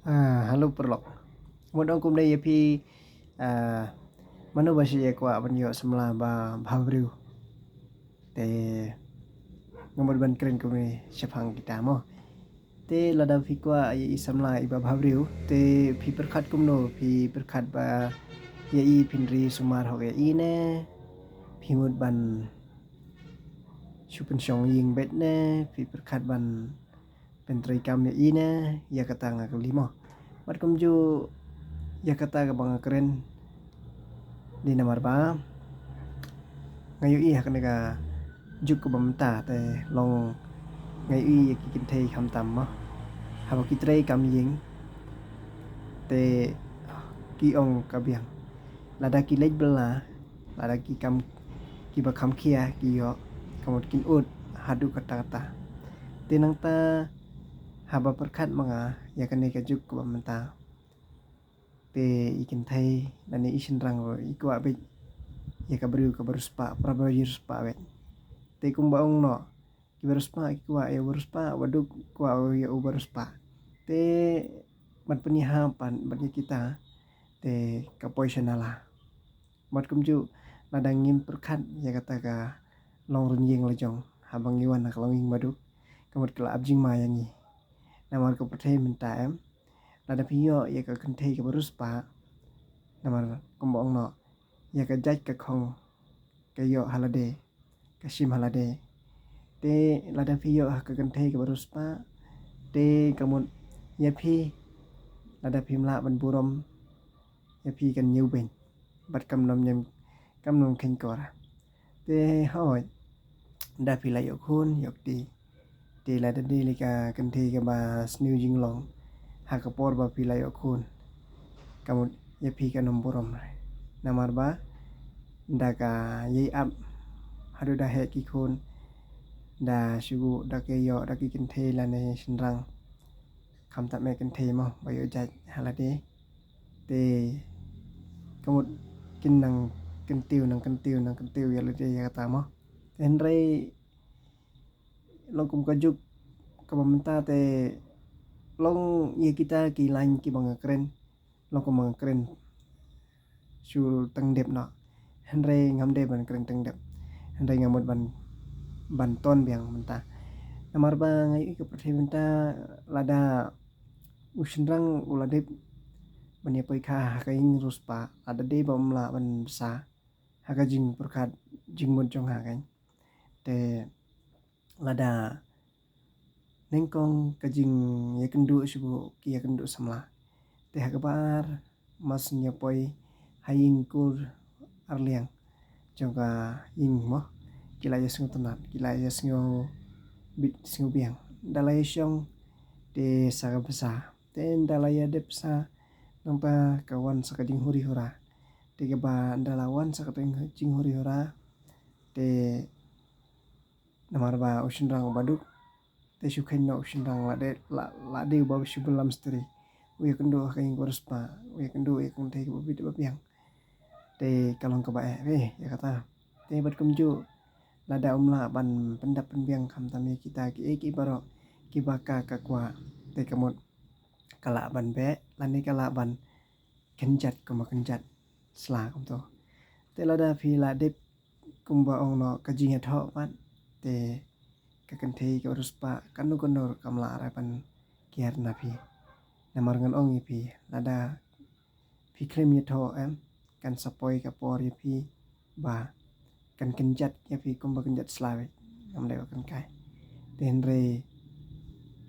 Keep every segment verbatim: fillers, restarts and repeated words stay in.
Ah, hello paralok. Mut ong kumne ïa phi, ah, mano ba shu ïa kwah ban ïoh samla ba bhabriew. Te nga mut ban kren kumne shaphang kita mo. Te lada phi kwah ïa i samla i ba bhabriew, te phi pyrkhat kumno, phi pyrkhat ba ïa i phin ri sumar hok ïa i ne, phi mut ban shu pynshong ïing beit ne, phi pyrkhat ban pyntreikam ïa i ne, ïa kata nga kylli mo. Bad kumjuh ïa kata kaba nga kren, dei namar ba nga ïohi ha kane ka juk kaba mynta te long nga ïohi ïa ki kynthei khamtam mo. Haba ki treikam ïing te ki ong ka biang. Lada ki leit bylla, lada ki kam, kiba kham khia ki ïoh, ka mut kin ud haduh katta katta. Te nangta haba pyrkhat ma nga ïa kane ka juk kaba mynta, te i kynthei lane i shynrang ruh i kwah beit ïa ka briew kaba riewspah, para ba riewspah beit. Te kumba ong noh, kiba riewspah ki kwah ïa uba riewspah, uba duk kwah ïa uba riewspah. Te ban pynïaid pat ban ïa kita te ka poi sha nala. Bad kumjuh lada ngim pyrkhat ïa kata ka longrynïeng la jong, haba ngi wan ha ka longïing baduk, ka mut ka la ap jingma ïa ngi. Namar ka pyrthei mynta em, lada phi ïoh ïa ka kynthei kaba riewspah, namar kumba ong noh, ïa ka jait ka khong ka ïoh ha lade, ka shim ha lade. Te lada phi ïoh ha ka kynthei kaba riewspah, te ka mut ïa phi, lada phim lah ban burom, ïa phi kan ñiewbeiñ bad kam nym ñiem, kam nym kheiñ kor. Te hooid, da phi la ïoh khun ïoh kti, te lada dei la ka kynthei kaba sniew jinglong ha ka por ba phi la ïoh khun, ka mut ïa phi kan nym burom re. Namar ba da ka ïai ap haduh da heh ki khun, da shu da ka ïoh da ki kynthei lane shynrang, khamtam eh kynthei mo, ba ïoh jait ha lade. Te ka mut kin nang kyntiew, nang kyntiew, nang kyntiew ïa lade ïa kata mo. Te hynrei long kum ka juk kaba mynta te long ïa kita ki line kiba nga kren, long kum ba nga kren shu tang dep noh. Hynrei ngam dei ban kren tang dep. Hynrei nga mut ban, ban ton biang mynta. Namar ba nga ïohi ka pyrthei mynta, lada u shynrang u la dep ban ïa poi kha ha ka ïing riewspah, lada dei ba um lah ban bsa ha ka jingpyrkhat jingmut jong ha ka. Te lada nyngkong ka jingïakynduh shuh ki ïakynduh samla. Te ha kaba ar, mas ïa poi ha ïing kur arliang jong ka ïing mo, ki la ïa sngewtynnat, ki la ïa sngewbit sngewbiang. Da la ïa shong te sa ka bsa, te da la ïa dep sa, nangta ka wan sa ka jinghuri hura. Te kaba da la wan sa ka jing-, jinghuri hura, te namar ba u shynrang uba duk, te shu kheiñ noh u shynrang la dei, la, la dei uba shu bynlam stri. U ïakynduh ha ka ïing kaba riewspah, u ïakynduh ïa ka kynthei kaba bit ba biang. Te ka long kaba eh, eh, ïa kata. Te bad kumjuh, lada um lah ban pyndap pynbiang khamtam ïa kita kiei kiei baroh kiba ka ka kwah, te ka mut ka lah ban beh lane ka lah ban kynjat kumba kynjat sla kumto. Te lada phi la dep kumba ong noh ka jingïathoh pat, te ka kynthei kaba riewspah kano kano kam lah re ban kiar na phi. Namar ngan ong ïa phi, lada phi khlem ïathoh em, kan sa poi ka por ïa phi ba kan kynjat ïa phi kumba kynjat sla beit, ngam leh ba kan kai. Te hynrei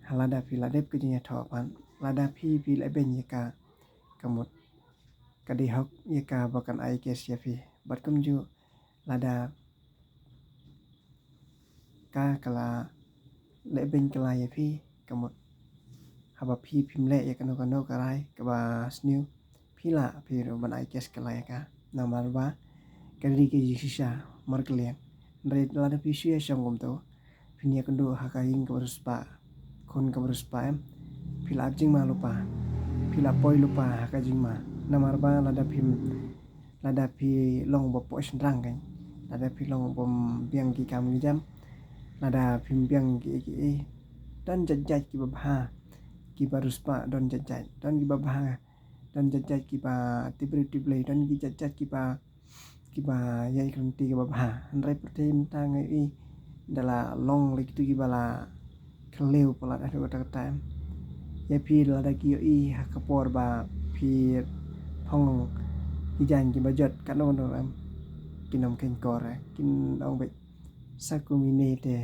ha lada phi la dep ka jingïathoh pat, lada phi, phi leh beiñ ïa ka, ka mut ka dei hok ïa ka ba kan ai case ïa phi. Bad kumjuh lada ka, ka la leh beiñ ka la ïa phi, ka mut haba phi phim leh ïa kano kano ka rai kaba sniew, phi lah phi ruh ban ai case ka la ïa ka. Namar ba ka dei ka jingshisha markylliang. Hynrei lada phi shu ïa shong kumto, phin ïakynduh ha ka ïing kaba riewspah, khun kaba riewspah em, phi la ap jingma lypa, phi la poi lypa ha ka jingma. Namar ba lada phim, lada phi long ba poh shynrang kan, lada phi long bym biang ki kam ki jam, lada phim biang kiei kiei, don jait jait kiba bha kiba riewspah don jait jait, don kiba bha, don jait jait kiba tip briew tip Blei, don ki jait jait kiba, kiba ïai kren te kiba bha. Hynrei pyrthei mynta nga ïohi da la long lei kitu kiba la khlem palat haduh katta katta. Ïa phi lada ki ïohi ha ka por ba phi phong ki jaiñ kiba jot katno katno em, kin ym kheiñ kor, kin ong beit sa kumne te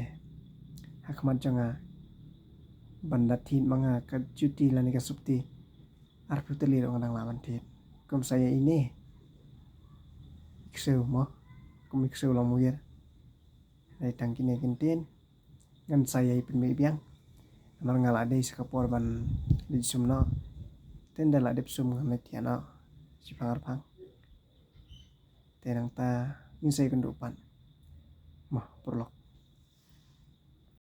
ha khmat jong nga ban da thied ma nga ka juti lane ka sopti arphew tylli ruh nga dang lah ban thied. Kum sa ïa ine i ksew mo, kum i ksew long muir. Dei tang kine ki ktien ngan sa ïai pynbeit biang. Namar nga la dei sa ka por ban leit sum noh. Te ynda la dep sum ngan leit thiah noh shiphang arphang. Te nangta ngin sa ïakynduh pat mo paralok.